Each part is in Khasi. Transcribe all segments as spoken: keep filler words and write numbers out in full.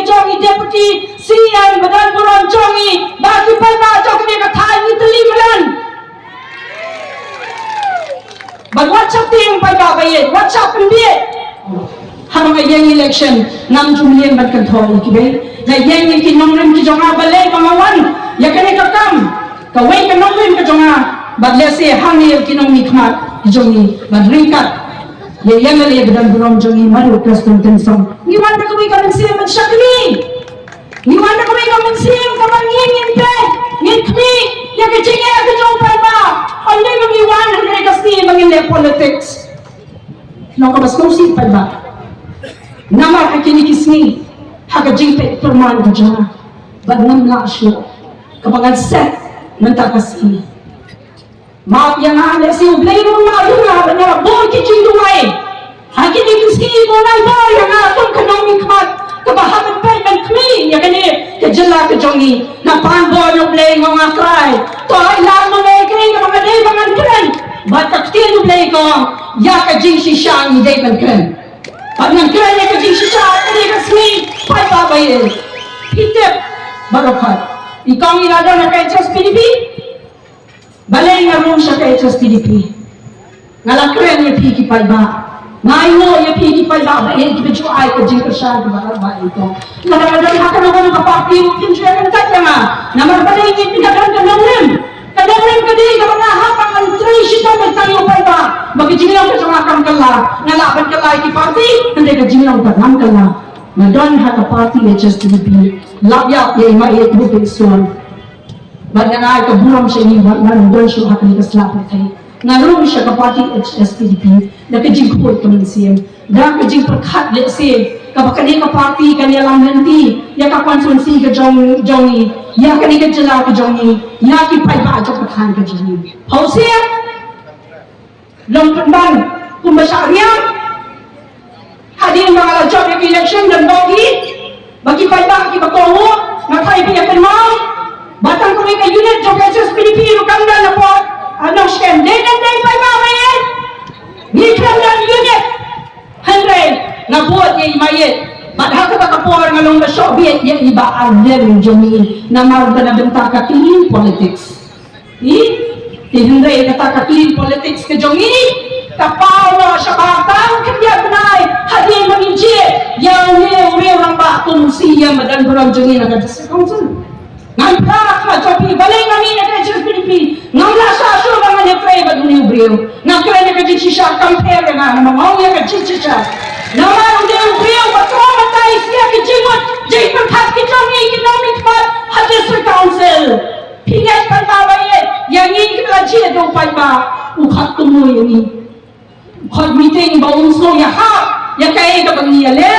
jong i Deputy C E M ba don burom jong i, ba ki paidbah jong kane ka thaiñ ngi tylli madan. Bad wat sha tieng paidbah ba ïeit, wat sha pynbiej. Haba nga ïeng election ngam ju mlien ban kynthoh ïa kiwei. Nga ïeng ïa ki nongrim ki jong nga balei ba nga wan ïa kane ka kam. Kawei ka nongrim ka jong nga bad lehse hangne ïa ki nongmihkhmat ki jong ngi bad ryngkat ïa ïa nga leh ba don burom jong ngi, Madu Prestone Tynsong. Ngi wan da kawei ka mynsiem ban shakri. Ngi wan da kawei ka mynsiem kaba ngin, ngin treh, ngin khmih ïa ka jingeh ka jong u paidbah. Ym dei ba ngi wan ha kane ka sngi ba ngin leh politics. Long kaba sngewsih paidbah. Namar ha kine ki sngi ha ka jingpeit pyrman ka jong nga bad ngam lah shuh kaba ngan set mynta ka sngi. Map ïa nga, lehse U Blei un map ïa nga ban ïa bun ki jingduwai. Ha kine ki sngi ba un ai bor ïa nga kum ka nongmihkhmat kaba hap ban peit ban khmih ïa kane ka jylla ka jong ngi. Na ban bor U Blei nga ong, A Trai, to ai lad ma nga ïa kaei kaba nga dei ba ngan kren. Bad ka ktien U Blei ka ong, ïa ka jingshisha ngi dei ban kren. Bad ngan kren ïa ka jingshisha ha kane ka sngi, paidbah ba ïeit. Phi tip baroh khoit, i kong i la don ha ka H S P D P. Balei nga rung sha ka H S P D P? Nga la kren ïa phi ki paidbah. Nga ainguh ïa phi ki paidbah ba ïeit kiba ju ai ka jingkyrshan kaba bha ïa i kong. Lada nga don ha kano kano ka party ruh kim ju ïa kyntait ïa nga. Namar balei? Ngi pyndonkam ka nongrim. Ka nongrim ka dei kaba nga hap ban trei shitom ban tang ïa u paidbah ba ka jinglong ka jong nga kam kylla. Nga lah ban kylla ïa ki party hynrei ka jinglong ka kam kylla. Nga don ha ka party H S P D P. Lap ïap ïa i Maieit Rupert Swan. Bad nga ai ka burom sha ngi bad ngan don shuh ha kane ka sla pyrthei. Nga rung sha ka party H S P D P da ka jingkhuid ka mynsiem, da ka jingpyrkhat lehse kaba kane ka party kan ïalam lynti ïa ka constituency ka jong, jong ngi, ïa kane ka jylla ka jong ngi, ïa ki paidbah jong ka thaiñ ka jong ngi. Pawsem long pynban kumba shah riam. Hadien ba nga la jop ïa ka election don bok hi ba ki paidbah kiba kohnguh, nga phai phi ïa kynmaw ba tang kawei ka unit jong ka H S P D P ruh kam don hapoh, ah, Nongshken. Dei, dei, dei paidbah ba ïeit. Ngi khlem don unit. Hynrei nga bud ïa i Maieit bad ha kata ka por nga long ba shoh bieit ïa i Bah Ardent jong ngi namar ba na bynta ka clean politics. Ngi, te hynrei kata ka clean politics ka jong ngi ka paw noh shabar tang khyndiat bnai hadien ba ngin jied ïa une u riew rangbah kum u C E M ba don burom jong ngi na ka District Council. Ngan phla ha khmat jong phi balei nga mih na ka H S P D P. Ngam lah shuh shuh ba ngan ïatrei bad une u briew. Nga kren ïa ka jingshisha, kam pher ïa nga namar nga ong ïa ka jingshisha. Namar une u briew ba traumatise ïa ka jingmut jingpyrkhat ki jong ngi ki nongmihkhmat ha District Council. Phi ngeit paidbah ba ïeit, ïa ngi kiba la jied da u paidbah u khot kumno ïa ngi? U khot meeting ba un sngew ïahap ïa kaei kaba ngi ïaleh.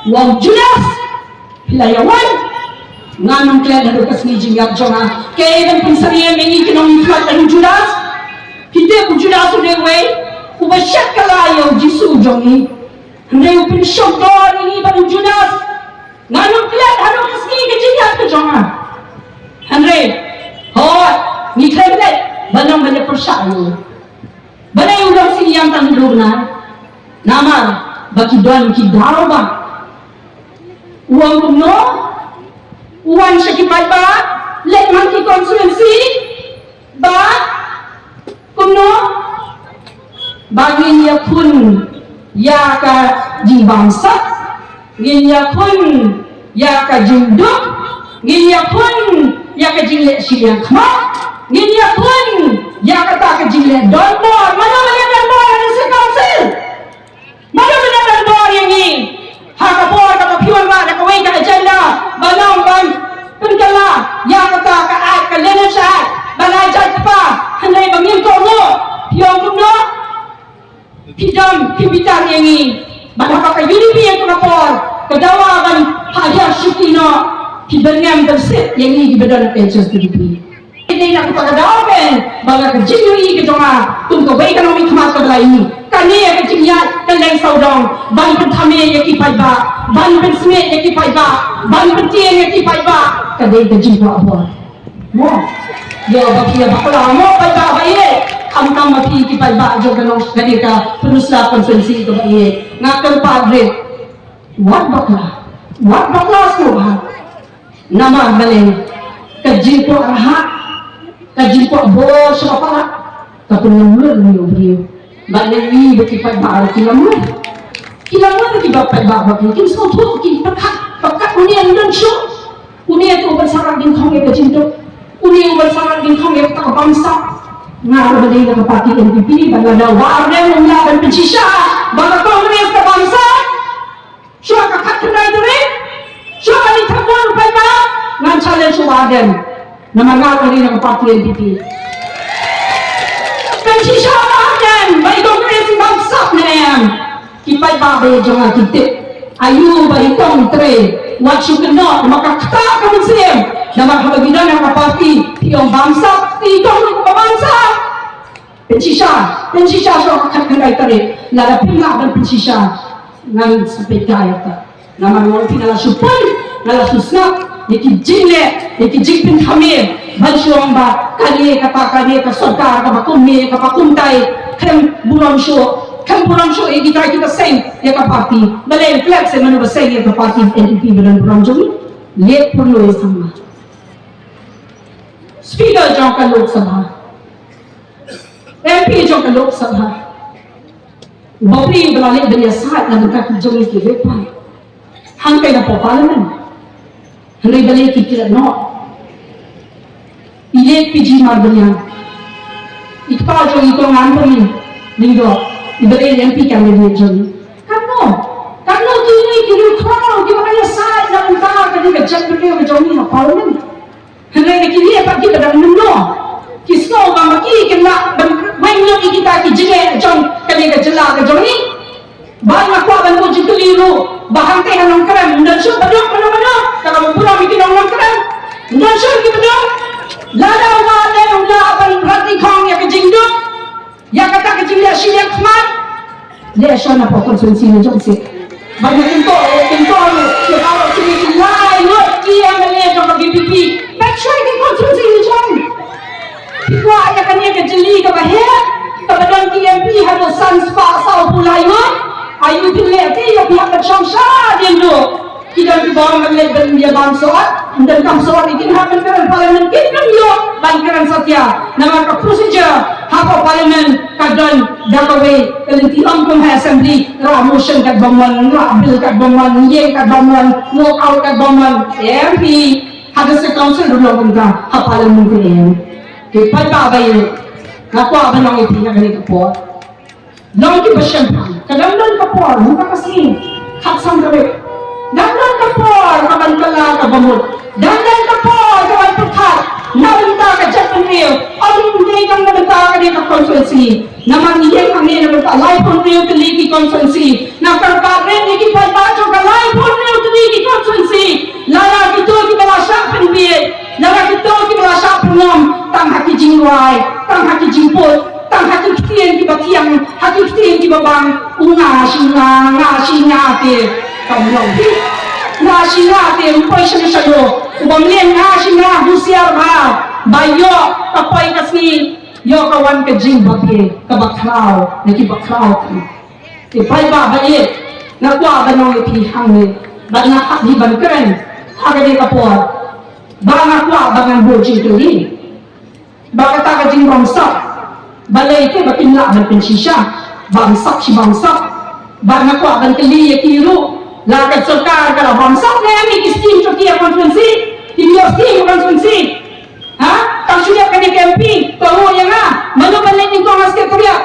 U ong, Judas, phi la ïa wan? Ngan ym klet haduh ka sngi jingïap jong nga. Kaei ban pynsyriem ïa ngi ki nongmihkhmat bad u Judas? Phi tip u Judas u dei uwei uba shet kylla ïa u Jisu jong ngi. Hynrei u pynshongdor ïa ngi bad u Judas. Ngan ym klet haduh ka sngi ka jingïap ka jong nga. Hynrei hooid, ngi khlem leit ban ym ban ïa pyrshah ïa u. Balei u dang sngewthuh tang haduh bnai? Namar ba ki don ki daw ba u ong kumno, u wan sha ki paidbah, leit man ki constituency ba kumno, ba ngin ïakhun ïa ka jingbamsap, ngin ïakhun ïa ka jingduk, ngin ïakhun ïa ka jingleh shiliang khmat, ngin ïakhun ïa kata ka jingleh donbor. Mano ba ïa donbor ha District Council? Mano ba ïa donbor ïa ngi? Ha ka por kaba phi wanrah da kawei ka agenda ba long ban pynkylla ïa kata ka Act, ka Lineage Act, ba la jait kpa, hynrei ba ngim kohnguh. Phi ong kumno? Phi dang, phi bitar ïa ngi. Bad haba ka U D P ïa ka por ka dawa ban ha ïa shuki noh, phi byrngem byrsit ïa ngi kiba don ha H S P D P. Kine na kata ka daw pen ba nga, ka jingïohi ka jong nga kum kawei ka nongmihkhmat kaba la ïohi, kane ka jingïaid kylleng sawdong ban pynthame ïa ki paidbah, ban pynsmit ïa ki paidbah, ban pyntieng ïa ki paidbah, ka dei ka jingkwah bor. Mo, ïa ba phi ïa bakla mo paidbah ba ïeit, khamtam ma phi ki paidbah jong ka Nongshkadika Pynursla constituency kaba ïeit. Nga kyrpad rit, wat bakla. Wat bakla sngewbha. Namar balei? Ka jingkwah rhah, ka jingkwah bor sha ka palat ka pynlong lut ïa u briew. Bad lei ba ki paidbah ki lam lut. Ki lam lut ki ba paidbah ba ki kim sngewthuh, ki pyrkhat, pyrkhat une ym don shuh. Une te u ban sarak dyngkhong ïa ka jingduk. Une u ban sarak dyngkhong ïa ka bamsap. Nga ruh ba dei na ka party N P P, ba lada u Bah Ardent um lah ban pynshisha ba ka Congress ka bamsap. Shuwa ka khatkhyndai tarik, shuwa ka li thapon u paidbah, ngan challenge u Bah Ardent. Namar nga ka ri na ka party N P P. Pynshisha u Bah Ardent ba i Congress i bamsap ne em. Ki paidbah ba ïeit jong nga ki tip. Aïu ba i tong trei, wat shu kynnoh, namar ka ktah ka mynsiem. Namar haba ki don ha ka party, phi ong bamsap, i tong ruh ka bamsap. Pynshisha, pynshisha shuwa ka khatkhyndai tarik. Lada phim lah ban pynshisha, ngan sa peit ïa kata. Namar nga ong ïa phi, nga la shu poi, nga la shu sngap ïa ki jingleh, ïa ki jingpynthame ban shu ong ba kane kata, kane ka sorkar kaba kumne, kaba kumtai, khlem burom shuh, khlem burom shuh ïa kita kiba seng ïa ka party. Balei, khlem seng, mano ba seng ïa ka party N P P ba don burom jong ngi? Leit pyrshah ïa sama. Speaker jong ka Lok Sabha, M P jong ka Lok Sabha, u Bah Pring ba la leit ban ïasaid na bynta ki jong ngi ki ri Paid hangtai na Parliament. Hynrei balei ki klet noh? I leit P G Marbaniang, i kpa jong i Kong Anthony Lyngdoh, i ba dei M P candidate jong ngi. Katno, katno kine ki riewkhraw kiba ïasaid na bynta kane ka jaitbynriew ka jong ngi ha Parliament? Hynrei na kine pat kiba dang mynno, ki sngew ba ma ki kin lah ban weng lut ïa kita ki jingeh jong kane ka jylla ka jong ngi. Ba nga kwah ban buh jingkylli ruh ba hangtei ha Nongkrem, ym don shuh ba duk mano mano, kaba burom ïa ki nong Nongkrem. Ym don shuh ki ba duk. Lada u Bah Ardent u lah ban rat nyngkong ïa ka jingduk, ïa kata ka jingleh shiliang khmat, leh shuwa na pdeng constituency ne jong seh. Ba nga kyntoh, kyntoh ïa baroh kine ki lai ngut ki M L A jong ka V P P. Peit shuwa ki constituency ne jong. Phi kwah ïa kane ka jylliew kaba heh, kaba don ki M P haduh san spah saw phew lai ngut? Aïu phi leh te ïa phi hap ban shong shadien ruh. Ki don ki bym leit ban ïa bam sot, ym donkam sot ïa ki, hap ban kren Parliament, kin ym ïoh ban kren satia. Namar ka procedure hapoh Parliament ka don da kawei ka lynti, ym kum ha Assembly, rah motion katba mon, rah bill katba mon, ïeng katba mon, walk out katba mon. Em phi ha District Council ruh long kumta, ha Parliament ruh em. Ki paidbah ba ïeit, nga kwah ban ong ïa phi ha kane ka por. Long kiba shemphang, ka dang don ka por, mynta ka sngi khatsan tarik. Dang don ka por kaban kylla kaba mut. Dang don ka por kaban pyrkhat na bynta ka jaitbynriew. Ym dei tang na bynta kane ka constituency. Namar ngi ïeng hangne na bynta laiphew hynriew tylli ki constituency. Nga kyrpad rit ïa ki paidbah jong ka laiphew hynriew tylli ki constituency. Lada kito kiba la shah pynbiej, lada kito kiba la shah pynngam, tang ha ki jingrwai, tang ha ki jingput, tang ha ki ktien kiba thiang, ha ki ktien kiba bang, u nga shi nga, nga shi nga te. Kam long hi. Nga shi nga te, ym poi shano shano. U bym leh nga shi nga, husiar bha. Ba ïoh ka poi ka sngi, ïoh ka wan ka jingbabe, kaba khraw na kiba khraw. Ki paidbah ba ïeit, nga kwah ban ong ïa phi hangne, bad nga hap hi ban kren ha kane ka por. Ba nga kwah ba ngan buh jingkylli. Ba kata ka jingbamsap, balei te ba kim lah ban pynshisha? Bamsap shi bamsap. Ba nga kwah ban kylli ïa ki ruh, la ka sorkar ka la bamsap ne em ïa ki skim jong ki ha constituency? Kim ïoh skim ha constituency. Ha? Tang shu dep kane ka M P, to ruh ïa nga. Mano ban leit nyngkong ha Secretariat?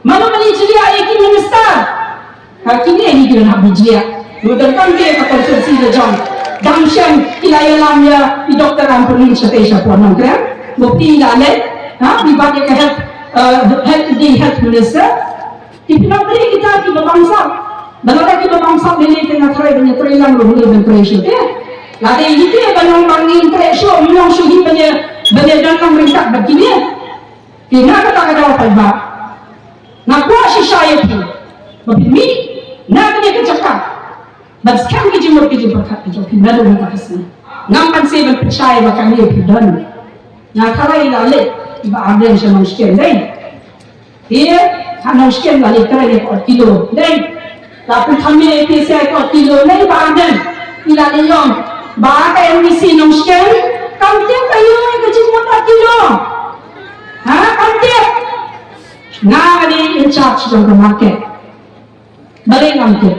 Mano ban ïa jia ïa ki minister? Ha kine hi ki don hap ïa jia. Ruh don kam ki ka constituency la jong. Dang shen ki la ïalam ïa i Doktor Ampareen shatei shapoh Nongkrem. Ba phi la leh, ha, phi bat ïa ka health, eh, health, the health minister. Ki phi nang bri kita kiba bamsap. Ba lada kiba bamsap lei lei te nga tharai ban ïa trei lang ruh lei ban trei shuh te. Lada ïa te ban ong ban ngin trei shuh, ym long shuh hi ban ïa, ban ïa don lang ryngkat bad kine. Te na kata ka daw paidbah, nga kwah shisha ïa phi ba phin mih na kane ka jaka ban skhem ki jingmut ki jingpyrkhat ki jong phi naduh mynta ka sngi. Ngam ban sei ban pynshai ba kane phi don. Nga tharai la leit i Bah Ardent sha Nongshken dei. Te ha Nongshken la leit tharai ïa ka ot kilo dei. La pynkham ïa phi sha ka ot kilo dei Bah Ardent. Ila de yong ba ka M D C Nongshken kam tip ka ïoh ka jingmut ar kilo. Ha, kam tip. Nga ka dei in charge jong ka market. Balei ngam tip?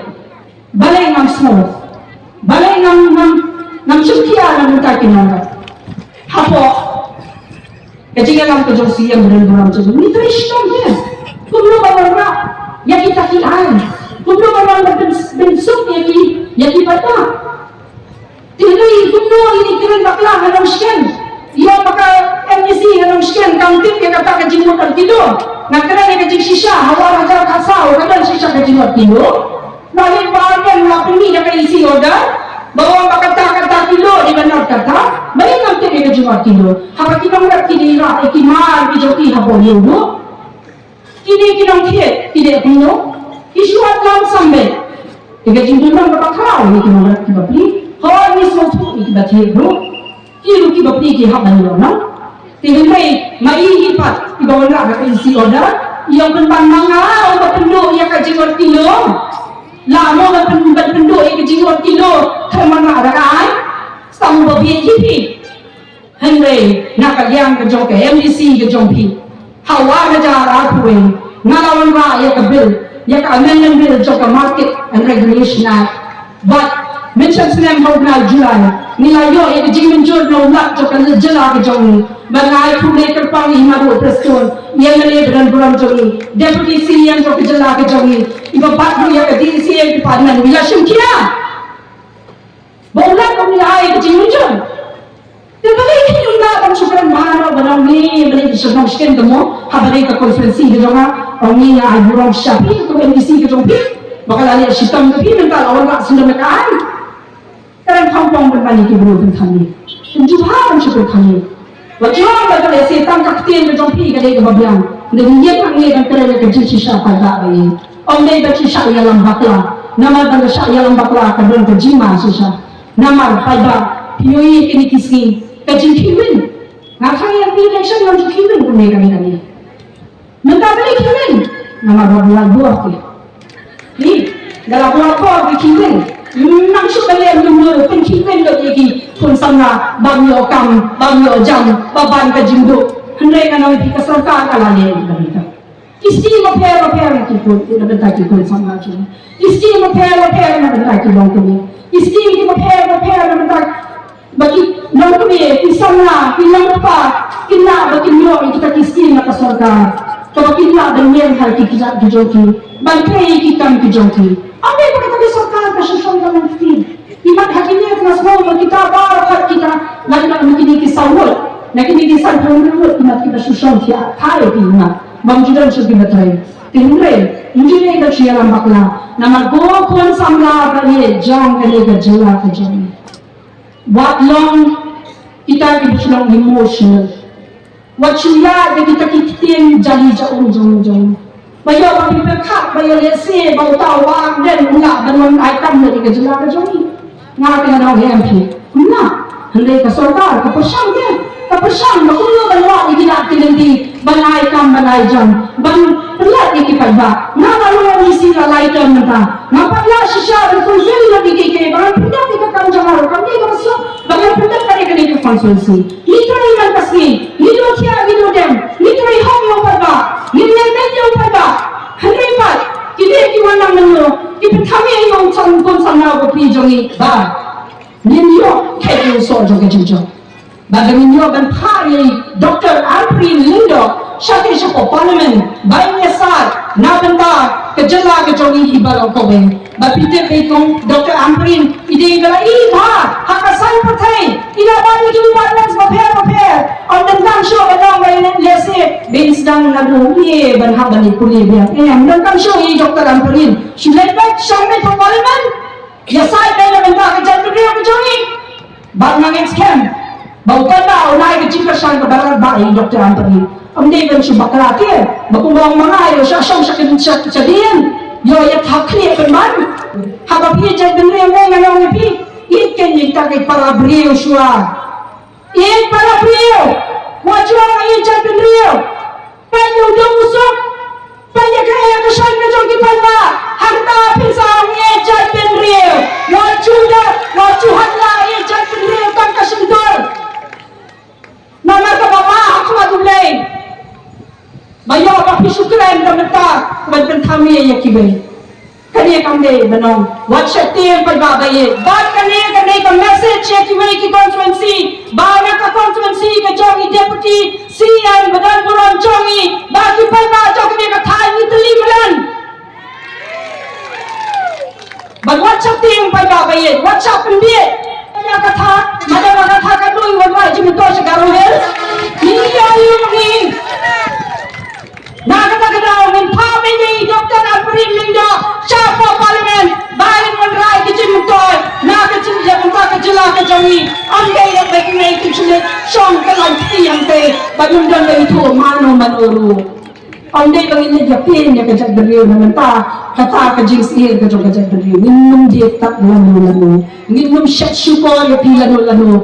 Balei ngam sngew? Balei ngam, ngam, ngam shim khia na mynta ki nongrep? Hapoh ka jingïalam ka jong C M Ren Burom jong ngi, trei shitom hi. Kumno ban wanrah ïa kita ki aiñ? Kumno ban wan ban pynsuk ïa ki, ïa ki paidbah? Te hynrei kumno ïa i kren bakla ha Nongshken? Ïa ba ka M D C ha Nongshken kam tip ïa kata ka jingmut ar kilo. Nga kren ïa ka jingshisha, ha Wahroh Hajar Khatsaw ka don shisha ka jingmut ar kilo. Lane ba ïa la pynmih da ka E C order ba wan ba kata kata kilo dei ban ot kata. Balei ngam tip ïa ka jingmut ar kilo? Haba ki nongrep ki dei rah ïa ki mar ki jong ki ha Bor Lum. Kine ki nongthied ki dei kumno? Ki shu ot lam sam beit. Te ka jingdon kaba khraw ïa ki nongrep kiba pli. Hooid, ngi sngewthuh ïa kiba thied ruh. Ki ruh kiba pli ki hap ban ïoh nong. Te hynrei ma i hi pat kiba wanrah ka E C order, i ong pynban ma nga ong ba pynduh ïa ka jingmut kilo. La mo ban pyn-, ban pynduh ïa ka jingmut kilo khlem wanrah da ka aiñ. Sa mo ba bieit hi phi. Hynrei na ka liang ka jong ka M D C ka jong phi, ha u ar hajar arphew wei nga la wanrah ïa ka bill, ïa ka amendment bill jong ka Market and Regulation Act. Bad mynshem snem ha u bnai July ngi la ïoh ïa ka jingmynjur na u Lat jong ka jylla ka jong ngi. Bad nga ai khublei kyrpang ïa i Madu Prestone, ïa i M L A ba don burom jong ngi, Deputy C M jong ka jylla ka jong ngi, iba bat ruh ïa ka D C A department, ngi la shim khia. Ba u Lat um la ai ka jingmynjur. Te balei phi ym lah ban shu kren bha noh ban ong ne, balei phi shu ong shken ka mo, ha balei ka constituency ka jong nga, ong ne nga ai burom sha phi, ka M D C ka jong phi, ba ka la leh shitom ka phi, mynta la wanrah sngewdon ka aiñ. Ka dang kham pong ban ban ïa ki briew ban than ïa. Pynjubha ban shu pynkham ïa. Wat ïoh ba ka lehse tang ka ktien ka jong phi ka dei kaba biang. Ngi ïa tang ngi ban kren ïa ka jingshisha paidbah ba ïa. Ym dei ban shisha ïalam bakla. Namar ban shisha ïalam bakla ka don ka jingma shisha. Namar paidbah phi ïohi kine ki sngi ka jingkhih win. Nga tharai ïa ki election ngam ju khih win kumne kane kane. Mynta balei khih win? Namar ba la buh ki. Ni, da la buh ko ki khih win. Nang shu balei mynta pynkhih win lut ïa ki khun samla bym ïoh kam, bym ïoh jam, ba ban ka jingduk. Hynrei nga ong ïa phi ka sorkar ka la leh ïa ka. Ki skim bapher bapher na ki khun, na bynta ki khun samla jong. Ki skim bapher bapher na bynta ki longkmie. Ki skim ki bapher bapher na bynta ba ki longkmie, ki samla, ki longkpa kin lah ba kin ïoh ïa kita ki skim na ka sorkar. Kaba kin lah ban ïeng ha ki kjat ki jong ki, ban trei ïa ki kam ki jong ki. Ym dei ba kata ka sorkar ka shu shong ka long kti. Imat ha kine ka sngew ba kita baroh kita, lane na kine ki saw ngut, na kine ki sanphew ngut, imat kiba shu shong thiah kha ïa ki imat. Bym ju don shuh kiba trei. Te hynrei ym ju dei ban shu ïalam bakla. Namar ko khun samla ba ïeit jong kane ka jylla ka jong ngi. Wat long kita kiba shu long emotional. Wat shu ïaid da kita ki ktien jali ja um jong jong. Ba ïoh ba phi pyrkhat ba ïoh lehse ba uta u Bah Ardent u lah ban wan ai kam ïa ka jylla ka jong ngi. Nga te nga dang em phi. Kumno? Hynrei ka sorkar ka pyrshang te. Ka pyrshang ba kumno ban wad ïa ki dak ki lynti ban ai kam ban ai jam ban pynlait ïa ki paidbah. Nga la long M D C la lai term mynta. Nga pat lah shisha ban fulfill ïa ki ki ki ba ngan pyndep ïa ka kam jong nga ruh kam dei kaba suk ba ngan pyndep ïa kane ka constituency. Ngi trei man ka sngi, ngi duh thiah ngi duh dem, ngi trei hok ïa u paidbah, ngi leh beit ïa u paidbah. Hynrei pat kine ki wan nang mynno ki pynthame ïa u khun samla bapli jong ngi ba ngin ïoh khet ïa u soh jong ka jingjop. Ba ngin ïoh ban phah ïa i Doctor Ampareen Lyngdoh shatei shapoh Parliament ba in ïasaid na bynta ka jylla ka jong ngi hi baroh kawei. Ba phi tip ba i kong Doctor Ampareen i dei ba la i bha ha ka saiñ pyrthei, i la bat ïa ki departments bapher bapher. Ym donkam shuh ban ong ba lehse ba in sdang naduh ïa ban hap ban ïa pule biang. Em, ym donkam shuh i Doctor Ampareen. Shu leit beit, shong beit ha Parliament. Ïasaid beit na bynta ka jaitbynriew ka jong ngi. Bad nga ngeit skhem ba u paidbah un ai ka jingkyrshan kaba radbah ïa i Doctor Ampareen. Ym dei ban shu bakla te ba kumba ong ma nga ïoh shah shong sha ka, sha, sha dien. Ïoh ïa thap khlieh pynban. Haba phi ïa jaitbynriew ne nga ong ïa phi, ïeit kein ïa kita ki para briew shuwa. Ïeit para briew. Wat ju ong ïeit jaitbynriew. Peit ïa u duk u suk. Peit ïa ka ïa ka shan ka jong ki paidbah. Hangta phin sa ïeit jaitbynriew. Wat ju da, wat Phi shu kren ka mynta ban pynthame ïa kiwei. Kane kam dei ban ong. Wat sheptieng paidbah ba ïeit. Bad kane ka dei ka message ïa kiwei ki constituency ba na ka constituency ka jong i deputy C M ba don burom jong i ba ki paidbah jong kane ka thaiñ ngi tylli mlan. Bad wat sheptieng paidbah ba ïeit, wat sheptieng. Ïa ka thaiñ, ma da ka thaiñ ka dei wan wai jingmyntoi sha Garo Hills. Ngi ïa ïa ngi. Na kata ka daw ngin phah beiñ ïa i Doctor Ampareen Lyngdoh sha parliament ba in wanrah ki jingmyntoi na ka jingïaid bynta ka jylla ka jong ngi. Ym dei ïa ba ki mei ki shu leit shong ka lain kti hangtei ba ym don ba ithuh mano mano ruh. Ym dei ba ngin leit ïapeit ïa ka jaitbynriew na mynta kata ka jingsngewsih ka jong ka jaitbynriew. Ngin ym dei tat lano lano. Ngin ym shet shukor ïa phi lano lano.